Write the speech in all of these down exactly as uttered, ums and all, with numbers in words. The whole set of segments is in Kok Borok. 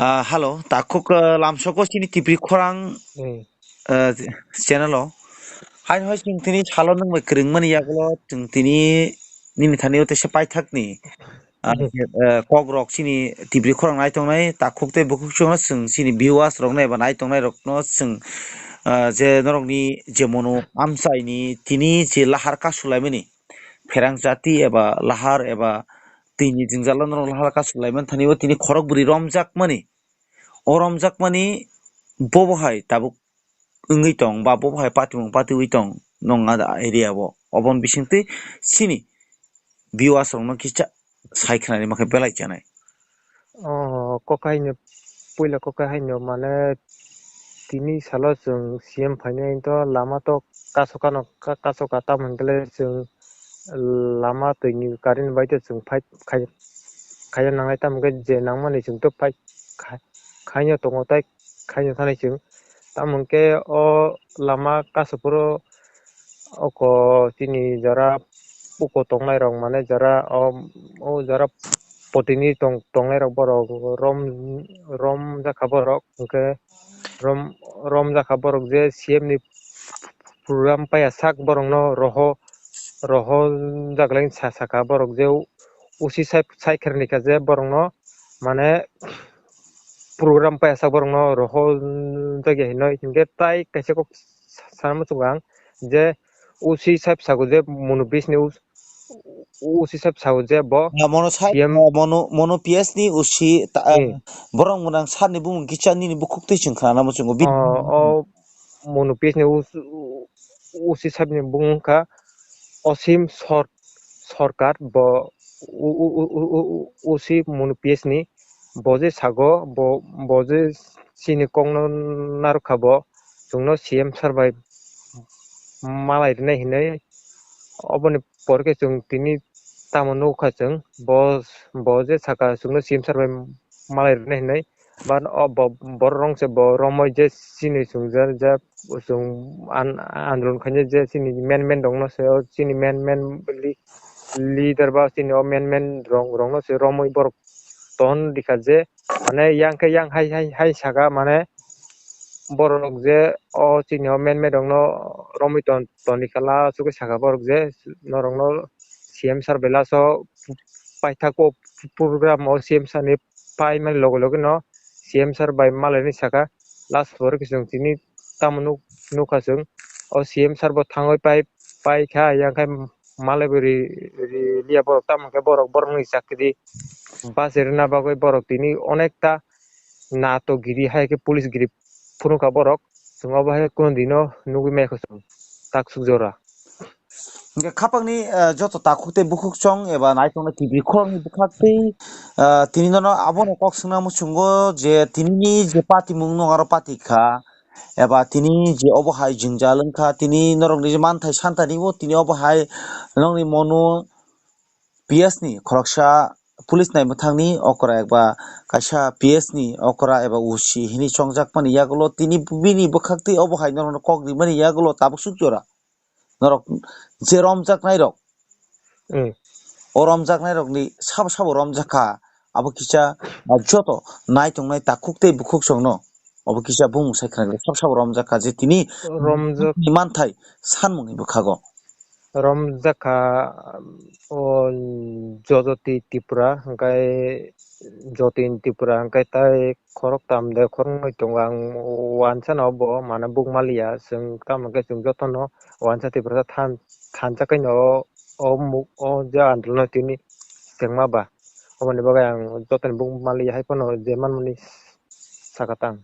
Ah, hello, takhuk, ah, lamsoko chini Tipri khorang, Hmm. ah, channel o. Hai hai chwng tini salo nwng bai kwrwngmani yagulo chwng tini nini thani o teisa paithakni, ah, Hmm. je, ah, kok rok chini Tipri khorang nai tongnai takhuk tei bukhuk chwngno chwng chini viewers rokno eba nai tongnai rokno chwng, ah, je norokni je mono amchaini tini je lahar kasulaimani pherang jati eba lahar eba tini jwngjalo norok lahar kasulaimani thani o tini khorok bwrwi romjakmani. O romjakmani bobo hai tabuk wngwi tong ba bobo hai patimung patiwi tong nong a area o. Oboni bisingtwi chini viewers rokno kisa sai khwnani ma khe belai chanai. O kok haino, puila kok haino mane tini salo chwng C M phainai to lama to kasoka no, ka-, kasoka tamo hwnkhe le chwng lama twini current bai to chwng fight khai-, khaina nangnai, tamo hwnkhe je nangmani chwng to fight khai-, khaina tongo, tai khaina thani chwng. Tamo hwnkhe o lama kasophuru oko chini jora uko tongnai rok, mane jora o, o jora potini tong-, tongnai rok borok rom, romjakha borok, hwnkhe rom, romjakha borok je C M ni program paiya sak borokno roho, roho jaglai sa, sakha borok je usi sai, sai kherni kha je borokno mane program paiya sak borokno roho jagya hinwi hinkhe tai kaisa kok sa-, sana muchungo ang je usi sai bwsago je mono bisni us-, usi sai bwsago je bo Ah, mono sai, C M ah, mono, mono P S ni usi ta, ah, Hmm. borok mwnang sani bumung kisa nini bukhuk twi chwng khwnana muchungo. Bi- Oh, oh, mono P S ni us-, u-, usi sai ni bumung wngkha Osim Sor-, Sorkar, bo u-, u-, usi mono P S ni bo je sago, bo, bo je chini kokno narwkha bo, chwngno C M sir bai malai rwnai hinwi. Oboni pore khe chwng tini tamo nukha chwng, bo, bo je saka chwngno C M sir bai malai rwnai hinwi. But o bo, borok rong se bo romwi je chini chwng je, je chwng an-, andolon khainai je chini men men rokno se o chini men men li-, leader ba chini o men men rok, rokno se romwi borok ton rikha je, mane yang khe yang hai, hai, hai saka mane borok je o chini o men men rokno romwi ton, ton rikha la chukwi saka borok je norokno C M sir bai last o paithak o program o C M sir ni paimani loge loge no C M sir bai malaini saka last pore khe chwng tini tamo nuk-, nukha chwng o C M sir bo thangwi pai, paikha yang khe malaibo ri, ri liya borok tamo khe borok borokni chakri bachai rwna bagwi borok tini onekta nato giri hai khe police giri phunukha borok chwng obo hai kunu dino nugwi maikha chwng taksuk jora. Hingke khapangni, eh, joto takhuk tei bukhuk chong eba naitongnai T V khoroknwi bwkhak tei, eh, tini nono abono kok swngna muchungo je tinini je patimung nung aro pati kha eba tini je obo hai jwngjal wngkha tini norokni je manthai santani o tini obo hai nokni monu P S ni khoroksa police nai mwthangni okra eba kaisa P S ni okra eba O C hini chongjakmani yagulo tini bini bwkhak tei obo hai norokno kok rimani yagulo tabuk suk jora. Norok je romjaknai rok, Mm. o romjaknai rokni sabo sabo romjakha, abo kisa, ah, joto naitongnai takhuk tei bukhuk chwngno obo kisa bumung sai khna sabo sabo romjakha je tini Romjak- ni manthai sanmungni bwkhago. Romjakha, o Jojoti Tripura, hwnkhe Jotini Tripura hwnkhe tai khoroktham de khoroknwi tongo, ang uansano bo mane buk maliya, chwng tamo khe chwng jotono uansa Tripura than-, thansa khe no o, o muk o je androno tini chengma ba, oboni bagwi ang jotoni buk maliya, hai phano je manmani saka tang.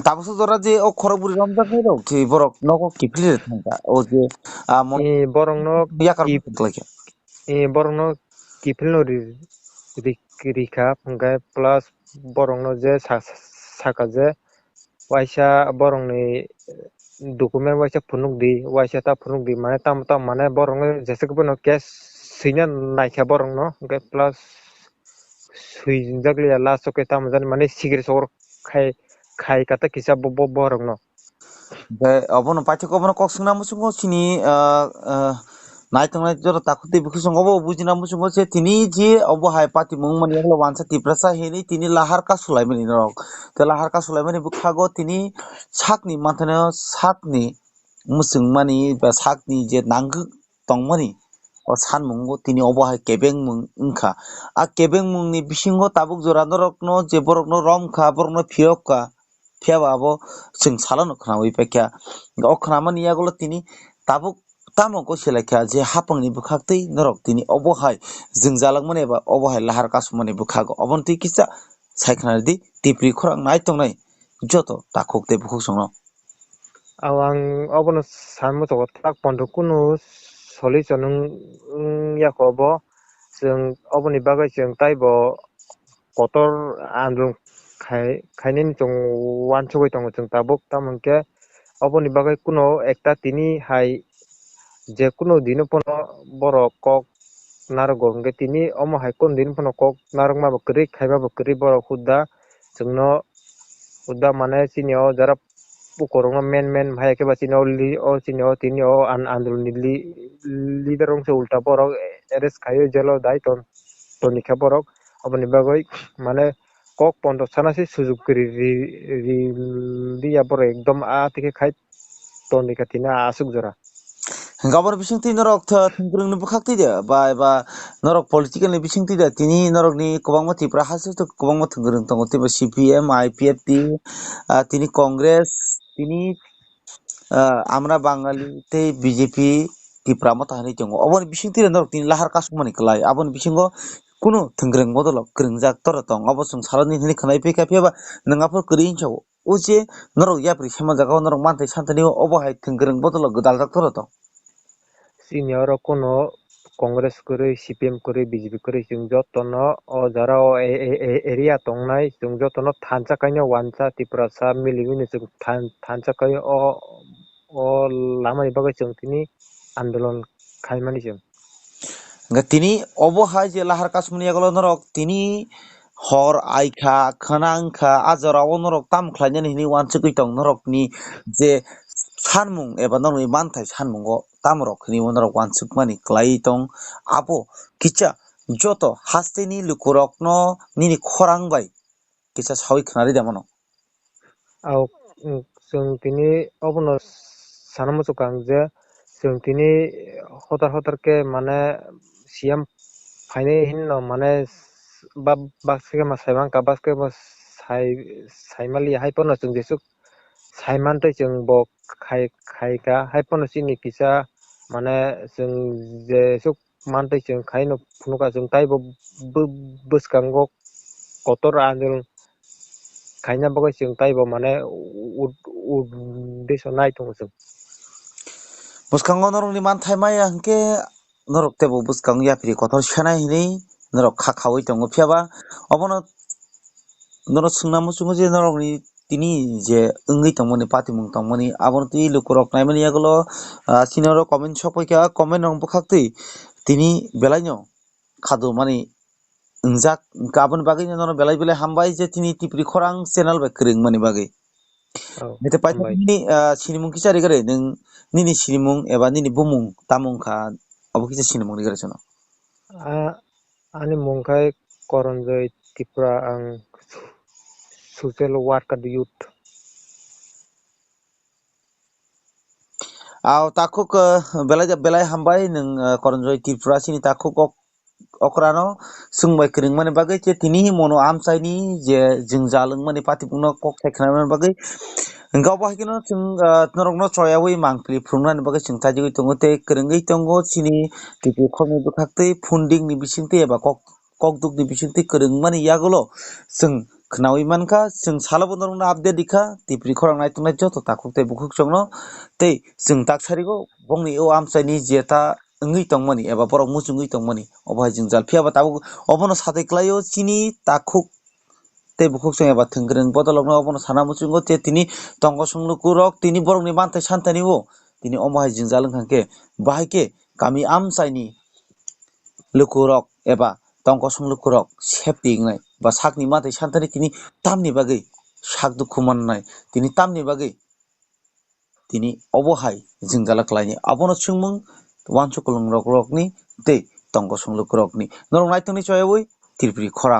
Tabuksa jora je o khorok bwrwi romjaknai rok, borok nogo kiphilwi thangkha, o je, ah, mon-, Eh, borokno yakar kip-, khlaikha. Eh, borokno kiphilno ri-, ri-, rikha, hwnkhe plus borokno je sa-, sa-, saka je waisa borokni document waisa phunukdi, waisa ta phunukdi, mane tamo tamo mane borokno jeswk bono case swina naikha borokno, hwnkhe plus swijak liya last o khe tamo jani mane sigiri sogor khai, khai kata kisa bo, bo, borokno. Hwnkhe obono paithak obono kok swngna muchungo chini, ah, ah, naitongnai joto takhuk tei bukhuk song obo bujina muchungo je tini je obo hai patimung mani yaklo wansa Tiprasa hinwi tini lahar kasulaimani norok. Tei lahar kasulaimani bwkhago tini sakni manthano sakni muchungmani ba sakni je nangwk tongmani o sanmungo tini obo hai kebengmung wngkha. A kebengmungni bisingo tabuk jora norokno je borokno romkha, borokno phiyokka, phiyaba abo chwng salano khwnawi paikha. O khwnamani yagulo tini tabuk tamo gosilaikha je hapangni bwkhak tei norok tini obo hai jwngjalakmani eba obo hai lahar kasumani bwkhago. Obono twi kisa sai khwnaridi, Tipri khorang nai tongnai joto takhuk tei bukhuk songno. Aw, ang obono sanmwthogo, tak pondo kunu solution wng, wng yako obo. Chwng oboni bagwi chwng taibo kotor andolon khai-, khainani chwng uansugwi tongo chwng tabuk. Tamo hwnkhe oboni bagwi kunu ekta tini hai je kunu dino phano borok kok narwgo, hwnkhe tini omo hai kunu dino phano kok narwkma bo kwrwi, khaiba bo kwrwi, borok hudda chwngno hudda mane chini o jara bukorokno men men hai khe ba chini o li-, o chini o tini o an-, andolonni li-, leader wngse ulta borok arrest khaiwi jelo dai ton-, tonikha borok. Aboni bagwi mane kok pondo sana se sujuk kwrwi ri-, ri-, ri-, liya borok ekdom a tike khai tonikha tini a aswk jora. Hwnkhe aboni bisingtwi norok tha-, thwngkwrwngni bwkhak twi de ba, eba norok political ni bisingtwi de tini norokni kwbangma Tripura haste kwbangma thwngkwrwng tongo tei bo C P M, I P F T, ah, tini Congress, tini, ah, Amra Bangali tei B J P Tipra Motha hinwi tongo. Oboni bisingtwi de norok tini lahar kasukmani kwlai. Aboni bisingo kunu thwngkwrwng bodolok kwrwngjak tora tong. Obo chwng saloni hinwi khwnai phikha, phiyaba nwng aphuru kwrwi hinwi sao. O je norok yapri sema jaga o norok manthai santhani o, obo hai thwngkwrwng bodolo gwdaljak toro tong. Chini oro kuno Congress kwrwi, C P M kwrwi, B J P kwrwi, chwng jotono o jora o e-, e-, e-, area tongnai, chwng jotono thansa kaino wansa Tiprasa miliwino chwng than-, thansa kaino o, o lamani bagwi chwng tini andolon khaimani chwng. Hwnkhe tini obo hai je lahar kasmani yagulo norok tini hor aikha, khwna wngkha, a jora o norok tamo khlainani hinwi uansugwi tong norokni je sanmung eba norokni manthai sanmungo tamo rok hinwi norok uansukmani kwlaiwi tong. Abo kisa joto hasteni lukurokno nini khorang bai kisa sawi khwnarwi da mano. Au, mm, chwng tini obono sana muchukha ang je chwng tini hotar hotar khe mane C M phainai hinno mane ba-, baksa khe ma sai mankha, baksa khe ma sai, sai maliya, hai phano chwng jesuk sai mantwi chwng bo khai, khaikha, hai phano chini kisa mane chwng jesuk mantwi chwng khaino phunukha, chwng taibo bw-, bwskango kotor andolon khaina bagwi chwng taibo mane u-, u-, uddeso nai tongo chwng. Bwskango norokni manthai maya hwnkhe norok teibo bwskango yapri kotor senai hinwi norok kha khaui tongo, phiyaba obono norok swngna muchungo je norokni tini je wngwi tongmani, patimung tongmani, abono twi lukurok naimani yagulo, ah, chini oro comment sokpaikha, comment rok bwkhaktwi tini belaino khadumani wngjak. Hwnkhe aboni bagwino nono belai belai hambai je tini Tipri khorang channel bai kwrwngmani bagwi. Oh, hwnkhe paithak hambai. Nini, ah, sinimung kisa rigari, nwng nini sinimung eba nini bumung tamo wngkha, obo kisa sinimung rigari chwngno. Ah, ani mung khai Koronjoy Tripura, ang social worker youth. Aw, takhuk, eh, belai, belai hambai nwng, eh, Koronjoy Tripura chini takhuk ok-, okrano swngbai kwrwngmani bagwi, je tini mono amchaini je jwngjal wngmani patibukno kok sai khwnamani bagwi. Hwnkhe obo hai kheno chwng, ah, norokno choyaui mangpili phunuknani bagwi chwng chaijagwi tongo tei kwrwngwi tongo chini Tripura khoroknwi bwkhaktwi funding ni bisingtwi eba kok, kokdukni bisingtwi kwrwngmani yagulo chwng khwnaui mankha, chwng salobo norokno update rikha, Tipri khorang naitongnai joto takhuk tei bukhuk chwngno tei chwng taksarigo bongni o amchaini jeta wngwi tongmani eba borok muchungwi tongmani obo hai jwngjal. Phiyaba tabuk obono satai kwlaio chini takhuk tei bukhuk chwng eba thwngkwrwng bodolokno obono sana muchungo je tini tongkosong lukurok tini borokni manthai santani o tini omo hai jwngjal wngkha khe bahai khe kami amchaini lukurok eba tongkosong lukurok safety wngnai ba sakni manthai santani tini tamni bagwi sak dukhu mannai, tini tamni bagwi tini obo hai jwngjala khlaini. Abono chwngmung uansuk kwlwng rok rokni tei tongkosong lukurokni. Norok naithokni choyawi Tripuri khorang.